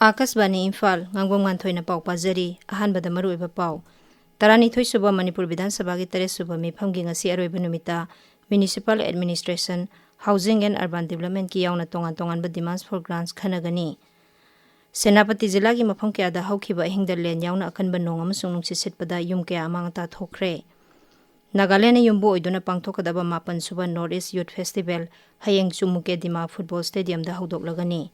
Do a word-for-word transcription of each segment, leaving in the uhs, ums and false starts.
ꯑꯥꯀꯥꯁꯕꯥꯅꯤ ꯏꯝꯐꯥꯜ, ꯉꯥꯡꯕꯝ ꯉꯥꯟꯊꯣꯏꯅ ꯄꯥꯎ ꯄꯥꯖꯔꯤ꯫ ꯑꯍꯥꯟꯕꯗ ꯃꯔꯨꯑꯣꯏꯕ ꯄꯥꯎ꯫ ꯇꯔꯥꯅꯤꯊꯣꯏ ꯁꯨꯕ ꯃꯅꯤꯄꯨꯔ ꯕꯤꯙꯥꯟ ꯁꯚꯥꯒꯤ ꯇꯔꯦꯠ ꯁꯨꯕ ꯃꯤꯐꯝꯒꯤ ꯉꯁꯤ ꯑꯔꯣꯏꯕ ꯅꯨꯃꯤꯠꯇ Municipal Administration, Housing and Urban Developmentꯀꯤ ꯌꯥꯎꯅ ꯇꯣꯉꯥꯟ ꯇꯣꯉꯥꯟꯕ demands for grants ꯈꯟꯅꯒꯅꯤ꯫ ꯁꯦꯅꯥꯄꯇꯤ ꯖꯤꯂꯥꯒꯤ ꯃꯐꯝ ꯀꯌꯥꯗ ꯍꯧꯈꯤꯕ ꯑꯍꯤꯡꯗ ꯂꯦꯟ ꯌꯥꯎꯅ ꯑꯀꯟꯕ ꯅꯣꯡ ꯑꯃꯁꯨꯡ ꯅꯨꯡꯁꯤꯠ ꯁꯤꯠꯄꯗ ꯌꯨꯝ ꯀꯌꯥ ꯑꯃꯥꯡ ꯑꯇꯥ ꯊꯣꯛꯈ꯭ꯔꯦ꯫ ꯅꯥꯒꯥꯂꯦꯟꯗ ꯌꯨꯝꯕꯨ ꯑꯣꯏꯗꯨꯅ ꯄꯥꯡꯊꯣꯛꯀꯗꯕ ꯃꯥꯄꯟ ꯁꯨꯕ North East Youth Festival ꯍꯌꯦꯡ ꯆꯨꯃꯨꯀꯦ ꯗꯤꯃꯥ ꯐꯨꯠꯕꯣꯜ ꯁ꯭ꯇꯦꯗꯤꯌꯝꯗ ꯍꯧꯗꯣꯛꯂꯒꯅꯤ꯫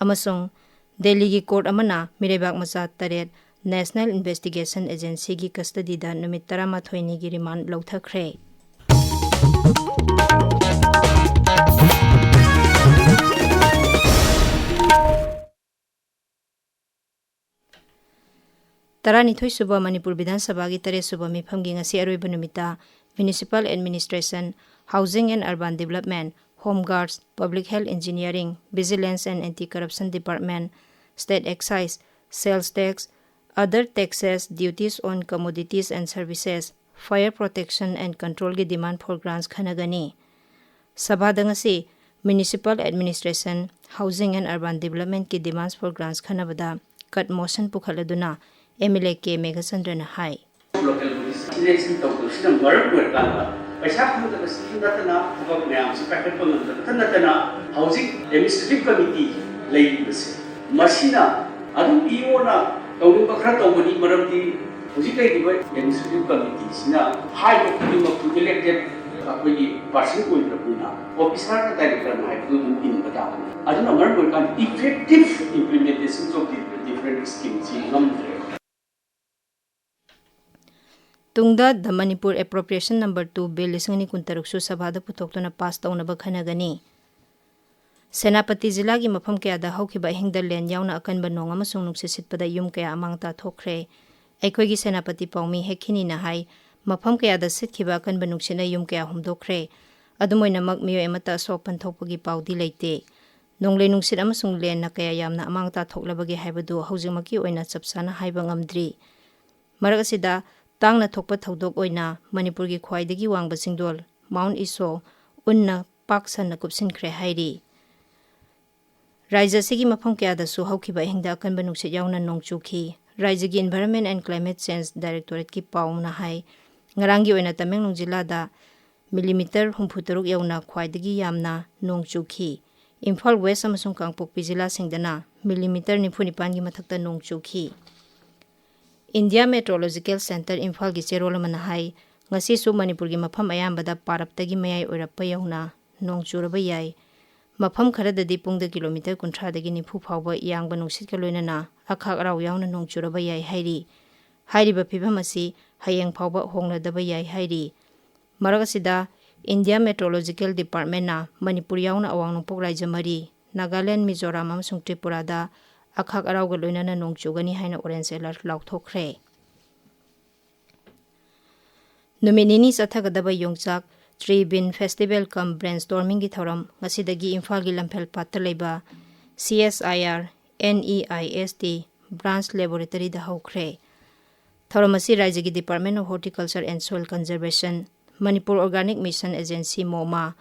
ꯑꯃꯁꯨꯡ ꯗꯦꯜꯂꯤꯒꯤ ꯀꯣꯔꯠ ꯑꯃꯅ ꯃꯤꯔꯩꯕꯥꯛ ꯃꯆꯥ ꯇꯔꯦꯠ National Investigation Agencyꯒꯤ ꯀꯁꯇꯗꯤꯗ ꯅꯨꯃꯤꯠ ꯇꯔꯥꯃꯥꯊꯣꯏꯅꯤꯒꯤ ꯔꯤꯃꯥꯟꯗ ꯂꯧꯊꯈ꯭ꯔꯦ꯫ ꯇꯔꯥꯅꯤꯊꯣꯏ ꯁꯨꯕ ꯃꯅꯤꯄꯨꯔ ꯕꯤꯙꯥꯟ ꯁꯚꯥꯒꯤ ꯇꯔꯦꯠ ꯁꯨꯕ ꯃꯤꯐꯝꯒꯤ ꯉꯁꯤ ꯑꯔꯣꯏꯕ ꯅꯨꯃꯤꯠꯇ Municipal Administration, Housing and Urban Development, Home Guards, Public Health Engineering, Vigilance and Anti-Corruption Department, State Excise, Sales Tax, Other Taxes, Duties on Commodities and Services, Fire Protection and Controlꯒꯤ demand for grants ꯈꯟꯅꯒꯅꯤ꯫ ꯁꯚꯥꯗ ꯉꯁꯤ Municipal Administration, Housing and Urban Developmentꯀꯤ demands for grants ꯈꯟꯅꯕꯗ cut motion ꯄꯨꯈꯠꯂꯗꯨꯅ MLA K ꯃꯦꯘꯆꯟꯗ꯭ꯔꯅ high. Local bodies selection ꯇꯧꯗꯕꯁꯤꯅ ꯃꯔꯝ ꯑꯣꯏꯔꯀꯥꯟꯗ ꯄꯩꯁꯥ ꯐꯪꯗꯕꯁꯤꯁꯨ ꯅꯠꯇꯅ ꯊꯕꯛ ꯃꯌꯥꯝꯁꯤ ꯄꯥꯏꯈꯠꯄ ꯉꯝꯗꯕꯇ ꯅꯠꯇꯅ ꯍꯧꯖꯤꯛ Administrative Committee ꯂꯩꯔꯤꯕꯁꯦ ꯃꯁꯤꯅ ꯑꯗꯨꯝ EOꯅ ꯇꯧꯅꯤꯡꯕ ꯈꯔ ꯇꯧꯒꯅꯤ, ꯃꯔꯝꯗꯤ ꯍꯧꯖꯤꯛ ꯂꯩꯔꯤꯕ Administrative Committeeꯁꯤꯅ ꯍꯥꯏꯕ ꯈꯨꯗꯤꯡꯃꯛꯇꯨ elected ꯑꯩꯈꯣꯏꯒꯤ person ꯑꯣꯏꯗ꯭ꯔꯕꯅꯤꯅ officerꯅ directorꯅ ꯍꯥꯏꯕꯗꯨ ꯑꯗꯨꯝ ꯏꯟꯕ ꯇꯥꯕꯅꯤ꯫ ꯑꯗꯨꯅ ꯃꯔꯝ ꯑꯣꯏꯔꯀꯥꯟꯗ effective implementations of the different schemeꯁꯤ ꯉꯝꯗ꯭ꯔꯦ꯫ ꯇꯨꯡꯗ The Manipur Appropriation Number Two Bill ꯂꯤꯁꯤꯡ ꯑꯅꯤ ꯀꯨꯟꯇꯔꯨꯛꯁꯨ ꯁꯚꯥꯗ ꯄꯨꯊꯣꯛꯇꯨꯅ pass ꯇꯧꯅꯕ ꯈꯟꯅꯒꯅꯤ꯫ ꯁꯦꯅꯥꯄꯇꯤ ꯖꯤꯂꯥꯒꯤ ꯃꯐꯝ ꯀꯌꯥꯗ ꯍꯧꯈꯤꯕ ꯑꯍꯤꯡꯗ ꯂꯦꯟ ꯌꯥꯎꯅ ꯑꯀꯟꯕ ꯅꯣꯡ ꯑꯃꯁꯨꯡ ꯅꯨꯡꯁꯤꯠ ꯁꯤꯠꯄꯗ ꯌꯨꯝ ꯀꯌꯥ ꯑꯃꯥꯡ ꯇꯥ ꯊꯣꯛꯈ꯭ꯔꯦ꯫ ꯑꯩꯈꯣꯏꯒꯤ ꯁꯦꯅꯥꯄꯇꯤ ꯄꯥꯎꯃꯤ ꯍꯦꯛꯈꯤꯅꯤꯅ ꯍꯥꯏ, ꯃꯐꯝ ꯀꯌꯥꯗ ꯁꯤꯠꯈꯤꯕ ꯑꯀꯟꯕ ꯅꯨꯡꯁꯤꯠꯅ ꯌꯨꯝ ꯀꯌꯥ ꯍꯨꯝꯗꯣꯛꯈ꯭ꯔꯦ꯫ ꯑꯗꯨꯝ ꯑꯣꯏꯅꯃꯛ, ꯃꯤꯑꯣꯏ ꯑꯃꯠꯇ ꯑꯁꯣꯛ ꯑꯄꯟ ꯊꯣꯛꯄꯒꯤ ꯄꯥꯎꯗꯤ ꯂꯩꯇꯦ꯫ ꯅꯣꯡꯂꯩ ꯅꯨꯡꯁꯤꯠ ꯑꯃꯁꯨꯡ ꯂꯦꯟꯅ ꯀꯌꯥ ꯌꯥꯝꯅ ꯑꯃꯥꯡ ꯑꯇꯥ ꯊꯣꯛꯂꯕꯒꯦ ꯍꯥꯏꯕꯗꯨ ꯍꯧꯖꯤꯛꯃꯛꯀꯤ ꯑꯣꯏꯅ ꯆꯞ ꯆꯥꯅ ꯍꯥꯏꯕ ꯉꯝꯗ꯭ꯔꯤ꯫ ꯃꯔꯛ ꯑꯁꯤꯗ, ꯇꯥꯡꯅ ꯊꯣꯛꯄ ꯊꯧꯗꯣꯛ ꯑꯣꯏꯅ ꯃꯅꯤꯄꯨꯔꯒꯤ ꯈ꯭ꯋꯥꯏꯗꯒꯤ ꯋꯥꯡꯕ ꯆꯤꯡꯗꯣꯜ Mount Iso ꯎꯟꯅ ꯄꯥꯛ ꯁꯟꯅ ꯀꯨꯞꯁꯤꯟꯈ꯭ꯔꯦ ꯍꯥꯏꯔꯤ꯫ ꯔꯥꯏꯖ꯭ꯌ ꯑꯁꯤꯒꯤ ꯃꯐꯝ ꯀꯌꯥꯗꯁꯨ ꯍꯧꯈꯤꯕ ꯑꯍꯤꯡꯗ ꯑꯀꯟꯕ ꯅꯨꯡꯁꯤꯠ ꯌꯥꯎꯅ ꯅꯣꯡ ꯆꯨꯈꯤ꯫ ꯔꯥꯏꯖ꯭ꯌꯒꯤ Environment and Climate Change Directorateꯀꯤ ꯄꯥꯎꯅ ꯍꯥꯏ, ꯉꯔꯥꯡꯒꯤ ꯑꯣꯏꯅ ꯇꯃꯦꯡꯂꯣꯡ ꯖꯤꯂꯥꯗ ꯃꯤꯂꯤꯃꯤꯇꯔ ꯍꯨꯝꯐꯨꯇꯔꯨꯛ ꯌꯧꯅ ꯈ꯭ꯋꯥꯏꯗꯒꯤ ꯌꯥꯝꯅ ꯅꯣꯡ ꯆꯨꯈꯤ꯫ ꯏꯝꯐꯥꯜ ꯋꯦꯁ ꯑꯃꯁꯨꯡ ꯀꯥꯡꯄꯣꯛꯄꯤ ꯖꯤꯂꯥꯁꯤꯡꯗꯅ ꯃꯤꯂꯤꯃꯤꯇꯔ ꯅꯤꯐꯨ ꯅꯤꯄꯥꯟꯒꯤ ꯃꯊꯛꯇ ꯅꯣꯡ ꯆꯨꯈꯤ꯫ India Meteorological Centre ꯏꯝꯐꯥꯜꯒꯤ ꯆꯦꯔꯣꯜ ꯑꯃꯅ ꯍꯥꯏ, ꯉꯁꯤꯁꯨ ꯃꯅꯤꯄꯨꯔꯒꯤ ꯃꯐꯝ ꯑꯌꯥꯝꯕꯗ ꯄꯥꯔꯞꯇꯒꯤ ꯃꯌꯥꯏ ꯑꯣꯏꯔꯞꯄ ꯌꯧꯅ ꯅꯣꯡ ꯆꯨꯔꯕ ꯌꯥꯏ꯫ ꯃꯐꯝ ꯈꯔꯗꯗꯤ ꯄꯨꯡꯗ ꯀꯤꯂꯣꯃꯤꯇꯔ ꯀꯨꯟꯊ꯭ꯔꯥꯗꯒꯤ ꯅꯤꯐꯨ ꯐꯥꯎꯕ ꯌꯥꯡꯕ ꯅꯨꯡꯁꯤꯠꯀ ꯂꯣꯏꯅꯅ ꯑꯈꯥꯛ ꯑꯔꯥꯎ ꯌꯥꯎꯅ ꯅꯣꯡ ꯆꯨꯔꯕ ꯌꯥꯏ ꯍꯥꯏꯔꯤ꯫ ꯍꯥꯏꯔꯤꯕ ꯐꯤꯕꯝ ꯑꯁꯤ ꯍꯌꯦꯡ ꯐꯥꯎꯕ ꯍꯣꯡꯂꯗꯕ ꯌꯥꯏ ꯍꯥꯏꯔꯤ꯫ ꯃꯔꯛ ꯑꯁꯤꯗ, India Meteorological Departmentꯅ ꯃꯅꯤꯄꯨꯔ ꯌꯥꯎꯅ ꯑꯋꯥꯡ ꯅꯣꯡꯄꯣꯛ ꯔꯥꯏꯖ꯭ꯌ ꯃꯔꯤ, ꯅꯥꯒꯥꯂꯦꯟ, ꯃꯤꯖꯣꯔꯥꯝ ꯑꯃꯁꯨꯡ ꯇ꯭ꯔꯤꯄꯨꯔꯥꯗ ꯑꯈꯥꯛ ꯑꯔꯥꯎꯒ ꯂꯣꯏꯅꯅ ꯅꯣꯡ ꯆꯨꯒꯅꯤ ꯍꯥꯏꯅ orange alert ꯂꯥꯎꯊꯣꯛꯈ꯭ꯔꯦ꯫ ꯅꯨꯃꯤꯠ ꯅꯤꯅꯤ ꯆꯠꯊꯒꯗꯕ ꯌꯣꯡꯆꯥꯛ ꯇ꯭ꯔꯤꯕꯤꯟ Festival cum Brainstormingꯒꯤ ꯊꯧꯔꯝ ꯉꯁꯤꯗꯒꯤ ꯏꯝꯐꯥꯜꯒꯤ ꯂꯝꯐꯦꯜ ꯄꯥꯠꯇ ꯂꯩꯕ C S I R N E I S T branch laboratoryꯗ ꯍꯧꯈ꯭ꯔꯦ꯫ ꯊꯧꯔꯝ ꯑꯁꯤ ꯔꯥꯏꯖ꯭ꯌꯒꯤ Department of Horticulture and Soil Conservation, Manipur Organic Mission Agency, MOMA,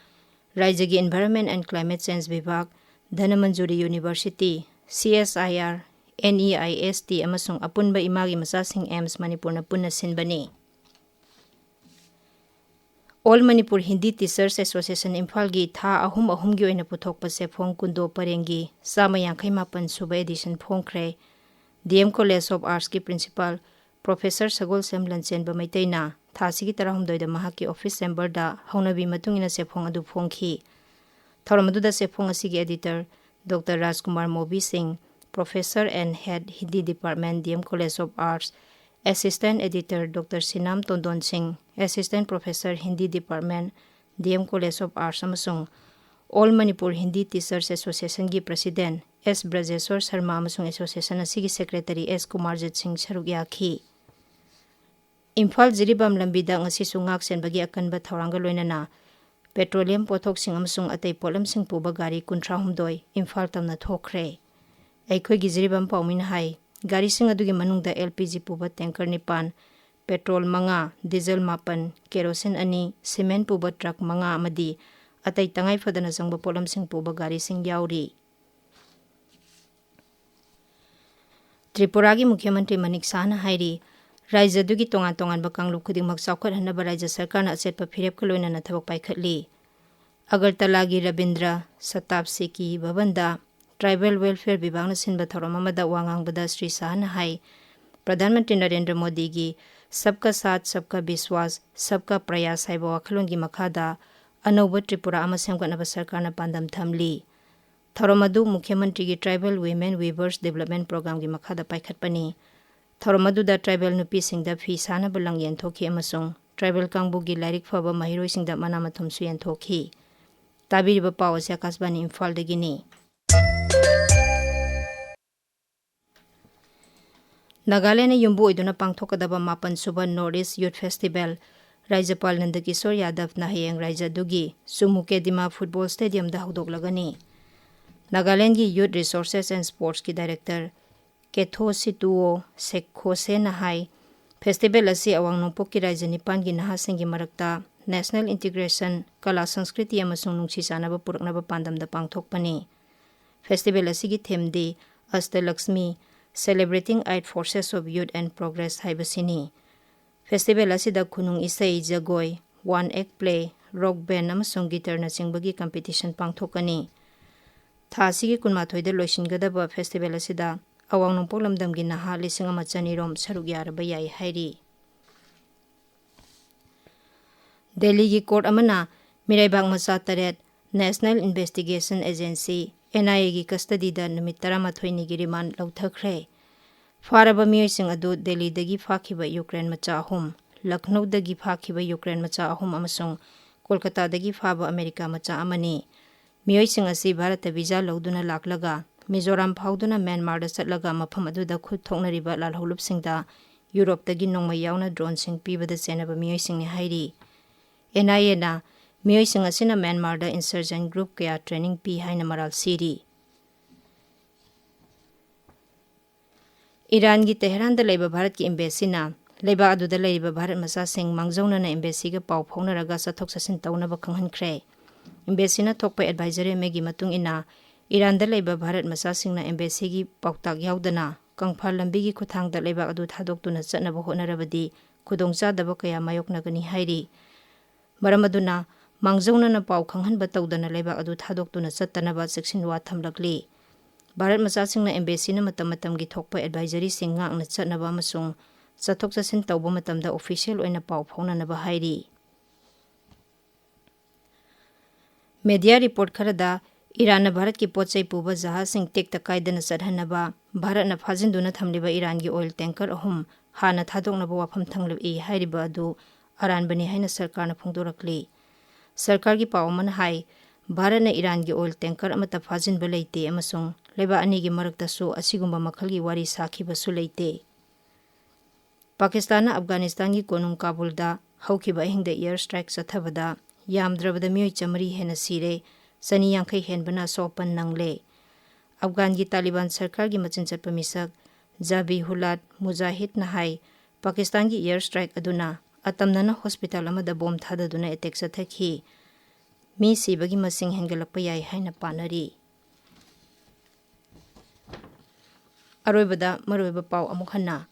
ꯔꯥꯏꯖ꯭ꯌꯒꯤ Environment and Climate Change ꯕꯤꯚꯥꯒ, Dhanamanjuri University, C S I R, N E I S T ꯑꯃꯁꯨꯡ ꯑꯄꯨꯟꯕ ꯏꯃꯥꯒꯤ ꯃꯆꯥꯁꯤꯡ AIIMS ꯃꯅꯤꯄꯨꯔꯅ ꯄꯨꯟꯅ ꯁꯤꯟꯕꯅꯤ꯫ All Manipur Hindi Teachers Association ꯏꯝꯐꯥꯜꯒꯤ ꯊꯥ ꯑꯍꯨꯝ ꯑꯍꯨꯝꯒꯤ ꯑꯣꯏꯅ ꯄꯨꯊꯣꯛꯄ ꯁꯦꯐꯣꯡ ꯀꯨꯟꯗꯣ ꯄꯔꯦꯡꯒꯤ ꯆꯥꯝꯃ ꯌꯥꯡꯈꯩ ꯃꯥꯄꯟ ꯁꯨꯕ edition ꯐꯣꯡꯈ꯭ꯔꯦ꯫ D M College of Artsꯀꯤ Principal Professor ꯁꯒꯣꯜꯁꯦꯝ ꯂꯟꯆꯦꯟꯕ ꯃꯩꯇꯩꯅ ꯊꯥꯁꯤꯒꯤ ꯇꯔꯥꯍꯨꯝꯗꯣꯏꯗ ꯃꯍꯥꯛꯀꯤ office chamberꯗ ꯍꯧꯅꯕꯤ ꯃꯇꯨꯡ ꯏꯟꯅ ꯁꯦꯐꯣꯡ ꯑꯗꯨ ꯐꯣꯡꯈꯤ꯫ ꯊꯧꯔꯝ ꯑꯗꯨꯗ ꯁꯦꯐꯣꯡ ꯑꯁꯤꯒꯤ editor Doctor ꯔꯥꯖꯀꯨꯃꯥꯔ ꯃꯣꯕꯤ ꯁꯤꯡ, Professor and Head Hindi Department, D M College of Arts, Assistant Editor Doctor Sinam Tondon Singh, Assistant Professor Hindi Department, D M College of Arts ꯑꯃꯁꯨꯡ All Manipur Hindi Teachers Associationꯒꯤ President S ꯕ꯭ꯔꯖꯦꯁꯣꯔ Sharma ꯑꯃꯁꯨꯡ association ꯑꯁꯤꯒꯤ Secretary S Kumarjit ꯁꯤꯡ ꯁꯔꯨꯛ ꯌꯥꯈꯤ꯫ ꯏꯝꯐꯥꯜ ꯖꯤꯔꯤꯕꯥꯝ ꯂꯝꯕꯤꯗ ꯉꯁꯤꯁꯨ ꯉꯥꯛ ꯁꯦꯟꯕꯒꯤ ꯑꯀꯟꯕ ꯊꯧꯔꯥꯡꯒ ꯂꯣꯏꯅꯅ petroleum ꯄꯣꯠꯊꯣꯛꯁꯤꯡ ꯑꯃꯁꯨꯡ ꯑꯇꯩ ꯄꯣꯠꯂꯝꯁꯤꯡ ꯄꯨꯕ ꯒꯥꯔꯤ ꯀꯨꯟꯊ꯭ꯔꯥ ꯍꯨꯝꯗꯣꯏ ꯏꯝꯐꯥꯜ ꯇꯝꯅ ꯊꯣꯛꯈ꯭ꯔꯦ꯫ ꯑꯩꯈꯣꯏꯒꯤ ꯖꯤꯔꯤꯕꯥꯝ ꯄꯥꯎꯃꯤꯅ ꯍꯥꯏ, ꯒꯥꯔꯤꯁꯤꯡ ꯑꯗꯨꯒꯤ ꯃꯅꯨꯡꯗ L P G ꯄꯨꯕ tanker ꯅꯤꯄꯥꯟ, petrol ꯃꯉꯥ, diesel ꯃꯥꯄꯟ, kerosene ꯑꯅꯤ, cement ꯄꯨꯕ truck ꯃꯉꯥ ꯑꯃꯗꯤ ꯑꯇꯩ ꯇꯉꯥꯏ ꯐꯗꯅ ꯆꯪꯕ ꯄꯣꯠꯂꯝꯁꯤꯡ ꯄꯨꯕ ꯒꯥꯔꯤꯁꯤꯡ ꯌꯥꯎꯔꯤ꯫ ꯇ꯭ꯔꯤꯄꯨꯔꯥꯒꯤ ꯃꯨꯈ꯭ꯌ ꯃꯟꯇ꯭ꯔꯤ ꯃꯅꯤꯛ ꯁꯥꯍꯅ ꯍꯥꯏꯔꯤ, ꯔꯥꯖ꯭ꯌꯗꯨꯒꯤ ꯇꯣꯉꯥꯟ ꯇꯣꯉꯥꯟꯕ ꯀꯥꯡꯂꯨꯞ ꯈꯨꯗꯤꯡꯃꯛ ꯆꯥꯎꯈꯠꯍꯟꯅꯕ ꯔꯥꯖ꯭ꯌ ꯁꯔꯀꯥꯔꯅ ꯑꯆꯦꯠꯄ ꯐꯤꯔꯦꯞꯀ ꯂꯣꯏꯅꯅ ꯊꯕꯛ ꯄꯥꯏꯈꯠꯂꯤ꯫ ꯑꯒꯔꯇꯂꯥꯒꯤ ꯔꯕꯤꯟꯗ꯭ꯔ ꯁꯇꯥꯞꯁꯤꯀꯤ ꯚꯕꯟꯗ ꯇ꯭ꯔꯥꯏꯕꯦꯜ ꯋꯦꯜꯐꯤꯌꯔ ꯕꯤꯚꯥꯒꯅ ꯁꯤꯟꯕ ꯊꯧꯔꯝ ꯑꯃꯗ ꯋꯥ ꯉꯥꯡꯕꯗ ꯁ꯭ꯔꯤ ꯁꯥꯍꯅ ꯍꯥꯏ, ꯄ꯭ꯔꯙꯥꯟ ꯃꯟꯇ꯭ꯔꯤ ꯅꯔꯦꯟꯗ꯭ꯔ ꯃꯣꯗꯤꯒꯤ ꯁꯕꯀꯥ ꯁꯥꯊ ꯁꯕꯀꯥ ꯕꯤꯁ꯭ꯋꯥꯁ ꯁꯕꯀꯥ ꯄ꯭ꯔꯌꯥꯁ ꯍꯥꯏꯕ ꯋꯥꯈꯜꯂꯣꯟꯒꯤ ꯃꯈꯥꯗ ꯑꯅꯧꯕ ꯇ꯭ꯔꯤꯄꯨꯔꯥ ꯑꯃ ꯁꯦꯝꯒꯠꯅꯕ ꯁꯔꯀꯥꯔꯅ ꯄꯥꯟꯗꯝ ꯊꯝꯂꯤ꯫ ꯊꯧꯔꯝ ꯑꯗꯨ ꯃꯨꯈ꯭ꯌ ꯃꯟꯇ꯭ꯔꯤꯒꯤ Tribal Women Weavers Development Programꯒꯤ ꯃꯈꯥꯗ ꯄꯥꯏꯈꯠꯄꯅꯤ꯫ ꯊꯧꯔꯝ ꯑꯗꯨꯗ ꯇ꯭ꯔꯥꯏꯕꯦꯜ ꯅꯨꯄꯤꯁꯤꯡꯗ ꯐꯤ ꯁꯥꯅꯕ ꯂꯪ ꯌꯦꯟꯊꯣꯛꯈꯤ ꯑꯃꯁꯨꯡ ꯇ꯭ꯔꯥꯏꯕꯦꯜ ꯀꯥꯡꯕꯨꯒꯤ ꯂꯥꯏꯔꯤꯛ ꯐꯕ ꯃꯍꯩꯔꯣꯏꯁꯤꯡꯗ ꯃꯅꯥ ꯃꯊꯨꯝꯁꯨ ꯌꯦꯟꯊꯣꯛꯈꯤ꯫ ꯇꯥꯕꯤꯔꯤꯕ ꯄꯥꯎ ꯑꯁꯤ ꯑꯀꯥꯁꯕꯥꯅꯤ ꯏꯝꯐꯥꯜꯗꯒꯤꯅꯤ꯫ ꯅꯥꯒꯥꯂꯦꯟꯗ ꯌꯨꯝꯕꯨ ꯑꯣꯏꯗꯨꯅ ꯄꯥꯡꯊꯣꯛꯀꯗꯕ ꯃꯥꯄꯟ ꯁꯨꯕ North East Youth Festival ꯔꯥꯖ꯭ꯌꯄꯥꯜ ꯅꯟꯗꯀꯤꯁꯣꯔ ꯌꯥꯗꯕꯅ ꯍꯌꯦꯡ ꯔꯥꯖ꯭ꯌ ꯑꯗꯨꯒꯤ ꯆꯨꯃꯨꯀꯦꯗꯤꯃꯥ ꯐꯨꯠꯕꯣꯜ ꯁ꯭ꯇꯦꯗꯤꯌꯝꯗ ꯍꯧꯗꯣꯛꯂꯒꯅꯤ꯫ ꯅꯥꯒꯥꯂꯦꯟꯗꯒꯤ Youth Resources and Sportsꯀꯤ ꯗꯥꯏꯔꯦꯛꯇꯔ ꯀꯦꯊꯣ ꯁꯤꯇꯨꯑꯣ ꯁꯦꯛꯈꯣꯁꯦꯅ ꯍꯥꯏ, ꯐꯦꯁꯇꯤꯚꯦꯜ ꯑꯁꯤ ꯑꯋꯥꯡ ꯅꯣꯡꯄꯣꯛꯀꯤ ꯔꯥꯖ꯭ꯌ ꯅꯤꯄꯥꯟꯒꯤ ꯅꯍꯥꯁꯤꯡꯒꯤ ꯃꯔꯛꯇ National Integration, ꯀꯂꯥ ꯁꯪꯁꯀ꯭ꯔꯤꯇꯤ ꯑꯃꯁꯨꯡ ꯅꯨꯡꯁꯤ ꯆꯥꯟꯅꯕ ꯄꯨꯔꯛꯅꯕ ꯄꯥꯟꯗꯝꯗ ꯄꯥꯡꯊꯣꯛꯄꯅꯤ꯫ ꯐꯦꯁꯇꯤꯚꯦꯜ ꯑꯁꯤꯒꯤ ꯊꯤꯝꯗꯤ Ashtalakshmi, Celebrating Eight Forces of Youth and Progress ꯍꯥꯏꯕꯁꯤꯅꯤ꯫ ꯐꯦꯁꯇꯤꯚꯦꯜ ꯑꯁꯤꯗ ꯈꯨꯅꯨꯡ ꯏꯁꯩ, ꯖꯒꯣꯏ, one act play, rock band ꯑꯃꯁꯨꯡ ꯒꯤꯇꯔꯅꯆꯤꯡꯕꯒꯤ ꯀꯝꯄꯤꯇꯤꯁꯟ ꯄꯥꯡꯊꯣꯛꯀꯅꯤ꯫ ꯊꯥ ꯑꯁꯤꯒꯤ ꯀꯨꯟꯃꯥꯊꯣꯏꯗ ꯂꯣꯏꯁꯤꯟꯒꯗꯕ ꯐꯦꯁꯇꯤꯚꯦꯜ ꯑꯁꯤꯗ ꯑꯋꯥꯡ ꯅꯣꯡꯄꯣꯛ ꯂꯝꯗꯝꯒꯤ ꯅꯍꯥ ꯂꯤꯁꯤꯡ ꯑꯃ ꯆꯅꯤꯔꯣꯝ ꯁꯔꯨꯛ ꯌꯥꯔꯕ ꯌꯥꯏ ꯍꯥꯏꯔꯤ꯫ ꯗꯦꯜꯂꯤꯒꯤ ꯀꯣꯔꯠ ꯑꯃꯅ ꯃꯤꯔꯩꯕꯥꯛ ꯃꯆꯥ ꯇꯔꯦꯠ National Investigation Agency, NIAꯒꯤ ꯀꯁꯇꯗꯤꯗ ꯅꯨꯃꯤꯠ ꯇꯔꯥꯃꯥꯊꯣꯏꯅꯤꯒꯤ ꯔꯤꯃꯥꯟ ꯂꯧꯊꯈ꯭ꯔꯦ꯫ ꯐꯥꯔꯕ ꯃꯤꯑꯣꯏꯁꯤꯡ ꯑꯗꯨ ꯗꯦꯜꯂꯤꯗꯒꯤ ꯐꯥꯈꯤꯕ ꯌꯨꯀ꯭ꯔꯦꯟ ꯃꯆꯥ ꯑꯍꯨꯝ, ꯂꯈꯅꯧꯗꯒꯤ ꯐꯥꯈꯤꯕ ꯌꯨꯀ꯭ꯔꯦꯟ ꯃꯆꯥ ꯑꯍꯨꯝ ꯑꯃꯁꯨꯡ ꯀꯣꯜꯀꯇꯥꯗꯒꯤ ꯐꯥꯕ ꯑꯃꯦꯔꯤꯀꯥ ꯃꯆꯥ ꯑꯃꯅꯤ꯫ ꯃꯤꯑꯣꯏꯁꯤꯡ ꯑꯁꯤ ꯚꯥꯔꯠꯇ ꯚꯤꯖꯥ ꯂꯧꯗꯨꯅ ꯂꯥꯛꯂꯒ ꯃꯤꯖꯣꯔꯥꯝ ꯐꯥꯎꯗꯨꯅ ꯃ꯭ꯌꯥꯟꯃꯥꯔꯗ ꯆꯠꯂꯒ ꯃꯐꯝ ꯑꯗꯨꯗ ꯈꯨꯠ ꯊꯣꯛꯅꯔꯤꯕ ꯂꯥꯜꯍꯧꯂꯨꯞꯁꯤꯡꯗ ꯌꯨꯔꯣꯞꯇꯒꯤ ꯅꯣꯡꯃꯩ ꯌꯥꯎꯅ ꯗ꯭ꯔꯣꯟꯁꯤꯡ ꯄꯤꯕꯗ ꯆꯦꯟꯅꯕ ꯃꯤꯑꯣꯏꯁꯤꯡꯅꯤ ꯍꯥꯏꯔꯤ꯫ NIAꯅ ꯃꯤꯑꯣꯏꯁꯤꯡ ꯑꯁꯤꯅ ꯃ꯭ꯌꯥꯟꯃꯥꯔꯗ insurgent group ꯀꯌꯥ training ꯄꯤ ꯍꯥꯏꯅ ꯃꯔꯥꯜ ꯁꯤꯔꯤ꯫ ꯏꯔꯥꯟꯒꯤ ꯇꯦꯍꯔꯥꯟꯗ ꯂꯩꯕ ꯚꯥꯔꯠꯀꯤ embassy ꯅ ꯂꯩꯕꯥꯛ ꯑꯗꯨꯗ ꯂꯩꯔꯤꯕ ꯚꯥꯔꯠ ꯃꯆꯥꯁꯤꯡ ꯃꯥꯡꯖꯧꯅꯅ embassy ꯒ ꯄꯥꯎ ꯐꯥꯎꯅꯔꯒ ꯆꯠꯊꯣꯛ ꯆꯠꯁꯤꯟ ꯇꯧꯅꯕ ꯈꯪꯍꯟꯈ꯭ꯔꯦ꯫ Embassy ꯅ ꯊꯣꯛꯄ advisory ꯑꯃꯒꯤ ꯃꯇꯨꯡ ꯏꯟꯅ, ꯏꯔꯥꯟꯗ ꯂꯩꯕ ꯚꯥꯔꯠ ꯃꯆꯥꯁꯤꯡꯅ embassy ꯒꯤ ꯄꯥꯎꯇꯥꯛ ꯌꯥꯎꯗꯅ ꯀꯪꯐꯥꯜ ꯂꯝꯕꯤꯒꯤ ꯈꯨꯠꯊꯥꯡꯗ ꯂꯩꯕꯥꯛ ꯑꯗꯨ ꯊꯥꯗꯣꯛꯇꯨꯅ ꯆꯠꯅꯕ ꯍꯣꯠꯅꯔꯕꯗꯤ ꯈꯨꯗꯣꯡꯆꯥꯗꯕ ꯀꯌꯥ ꯃꯥꯌꯣꯛꯅꯒꯅꯤ ꯍꯥꯏꯔꯤ꯫ ꯃꯔꯝ ꯑꯗꯨꯅ ꯃꯥꯡꯖꯧꯅꯅ ꯄꯥꯎ ꯈꯪꯍꯟꯕ ꯇꯧꯗꯅ ꯂꯩꯕꯥꯛ ꯑꯗꯨ ꯊꯥꯗꯣꯛꯇꯨꯅ ꯆꯠꯇꯅꯕ ꯆꯦꯛꯁꯤꯟꯋꯥ ꯊꯝꯂꯛꯂꯤ꯫ ꯚꯥꯔꯠ ꯃꯆꯥꯁꯤꯡꯅ embassy ꯅ ꯃꯇꯝ ꯃꯇꯝꯒꯤ ꯊꯣꯛꯄ advisory ꯁꯤꯡ ꯉꯥꯛꯅ ꯆꯠꯅꯕ ꯑꯃꯁꯨꯡ ꯆꯠꯊꯣꯛ ꯆꯠꯁꯤꯟ ꯇꯧꯕ ꯃꯇꯝꯗ official ꯑꯣꯏꯅ ꯄꯥꯎ ꯐꯥꯎꯅꯅꯕ ꯍꯥꯏꯔꯤ꯫ Media report ꯈꯔꯗ ꯏꯔꯥꯟꯅ ꯚꯥꯔꯠꯀꯤ ꯄꯣꯠ ꯆꯩ ꯄꯨꯕ ꯖꯍꯥꯖꯁꯤꯡ ꯇꯦꯛꯇ ꯀꯥꯏꯗꯅ ꯆꯠꯍꯟꯅꯕ ꯚꯥꯔꯠꯅ ꯐꯥꯖꯤꯟꯗꯨꯅ ꯊꯝꯂꯤꯕ ꯏꯔꯥꯟꯒꯤ oil tanker ꯑꯍꯨꯝ ꯍꯥꯟꯅ ꯊꯥꯗꯣꯛꯅꯕ ꯋꯥꯐꯝ ꯊꯝꯂꯛꯏ ꯍꯥꯏꯔꯤꯕ ꯑꯗꯨ ꯑꯔꯥꯟꯕꯅꯤ ꯍꯥꯏꯅ ꯁꯔꯀꯥꯔꯅ ꯐꯣꯡꯗꯣꯔꯛꯂꯤ꯫ ꯁꯔꯀꯥꯔꯒꯤ ꯄꯥꯎ ꯑꯃꯅ ꯍꯥꯏ, ꯚꯥꯔꯠꯅ ꯏꯔꯥꯟꯒꯤ oil tanker ꯑꯃꯠꯇ ꯐꯥꯖꯤꯟꯕ ꯂꯩꯇꯦ ꯑꯃꯁꯨꯡ ꯂꯩꯕꯥꯛ ꯑꯅꯤꯒꯤ ꯃꯔꯛꯇꯁꯨ ꯑꯁꯤꯒꯨꯝꯕ ꯃꯈꯜꯒꯤ ꯋꯥꯔꯤ ꯁꯥꯈꯤꯕꯁꯨ ꯂꯩꯇꯦ꯫ ꯄꯥꯀꯤꯁꯇꯥꯟꯅ ꯑꯐꯒꯥꯅꯤꯁꯇꯥꯟꯒꯤ ꯀꯣꯅꯨꯡ ꯀꯥꯕꯨꯜꯗ ꯍꯧꯈꯤꯕ ꯑꯍꯤꯡꯗ air strike ꯆꯠꯊꯕꯗ ꯌꯥꯝꯗ꯭ꯔꯕꯗ ꯃꯤꯑꯣꯏ ꯆꯥꯃꯔꯤ ꯍꯦꯟꯅ ꯁꯤꯔꯦ, ꯆꯅꯤ ꯌꯥꯡꯈꯩ ꯍꯦꯟꯕꯅ ꯑꯁꯣꯛ ꯑꯄꯟ ꯅꯪꯂꯦ꯫ ꯑꯐꯒꯥꯟꯒꯤ ꯇꯥꯂꯤꯕꯥꯟ ꯁꯔꯀꯥꯔꯒꯤ ꯃꯆꯤꯟ ꯆꯠꯄ ꯃꯤꯁꯛ ꯖꯥꯕꯤꯍꯨꯂꯥꯠ ꯃꯨꯖꯥꯍꯤꯗꯅ ꯍꯥꯏ, ꯄꯥꯀꯤꯁꯇꯥꯟꯒꯤ air strike ꯑꯗꯨꯅ ꯑꯇꯝꯅꯅ hospital ꯑꯃꯗ bomb ꯊꯥꯗꯗꯨꯅ attack ꯆꯠꯊꯈꯤ꯫ ꯃꯤ ꯁꯤꯕꯒꯤ ꯃꯁꯤꯡ ꯍꯦꯟꯒꯠꯂꯛꯄ ꯌꯥꯏ ꯍꯥꯏꯅ ꯄꯥꯅꯔꯤ꯫ ꯑꯔꯣꯏꯕꯗ ꯃꯔꯨꯑꯣꯏꯕ ꯄꯥꯎ ꯑꯃꯨꯛ ꯍꯟꯅ꯫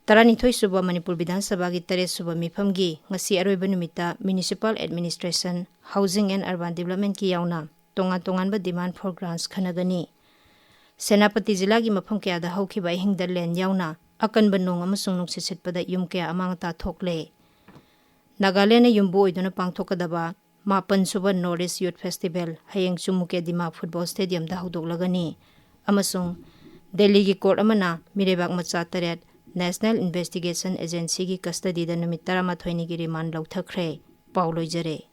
ꯇꯔꯥꯅꯤꯊꯣꯏ ꯁꯨꯕ ꯃꯅꯤꯄꯨꯔ ꯕꯤꯙꯥꯟ ꯁꯚꯥꯒꯤ ꯇꯔꯦꯠ ꯁꯨꯕ ꯃꯤꯐꯝꯒꯤ ꯉꯁꯤ ꯑꯔꯣꯏꯕ ꯅꯨꯃꯤꯠꯇ Municipal Administration, Housing and Urban Development ꯀꯤ ꯌꯥꯎꯅ ꯇꯣꯉꯥꯟ ꯇꯣꯉꯥꯟꯕ demand for grants ꯈꯟꯅꯒꯅꯤ꯫ ꯁꯦꯅꯥꯄꯇꯤ ꯖꯤꯂꯥꯒꯤ ꯃꯐꯝ ꯀꯌꯥꯗ ꯍꯧꯈꯤꯕ ꯑꯍꯤꯡꯗ ꯂꯦꯟ ꯌꯥꯎꯅ ꯑꯀꯟꯕ ꯅꯣꯡ ꯑꯃꯁꯨꯡ ꯅꯨꯡꯁꯤꯠ ꯁꯤꯠꯄꯗ ꯌꯨꯝ ꯀꯌꯥ ꯑꯃꯥꯡ ꯑꯇꯥ ꯊꯣꯛꯂꯦ꯫ ꯅꯥꯒꯥꯂꯦꯟꯗ ꯌꯨꯝꯕꯨ ꯑꯣꯏꯗꯨꯅ ꯄꯥꯡꯊꯣꯛꯀꯗꯕ ꯃꯥꯄꯟ ꯁꯨꯕ North East Youth Festival ꯍꯌꯦꯡ ꯆꯨꯃꯨꯀꯦ ꯗꯤꯃꯥ football stadium ꯗ ꯍꯧꯗꯣꯛꯂꯒꯅꯤ꯫ ꯑꯃꯁꯨꯡ ꯗꯦꯜꯂꯤꯒꯤ court ꯑꯃꯅ ꯃꯤꯔꯩꯕꯥꯛ ꯃꯆꯥ ꯇꯔꯦꯠ National Investigation Agency ꯒꯤ custody ꯗ ꯅꯨꯃꯤꯠ ꯇꯔꯥꯃꯥꯊꯣꯏꯅꯤꯒꯤ remand ꯂꯧꯊꯈ꯭ꯔꯦ꯫ ꯄꯥꯎ ꯂꯣꯏꯖꯔꯦ꯫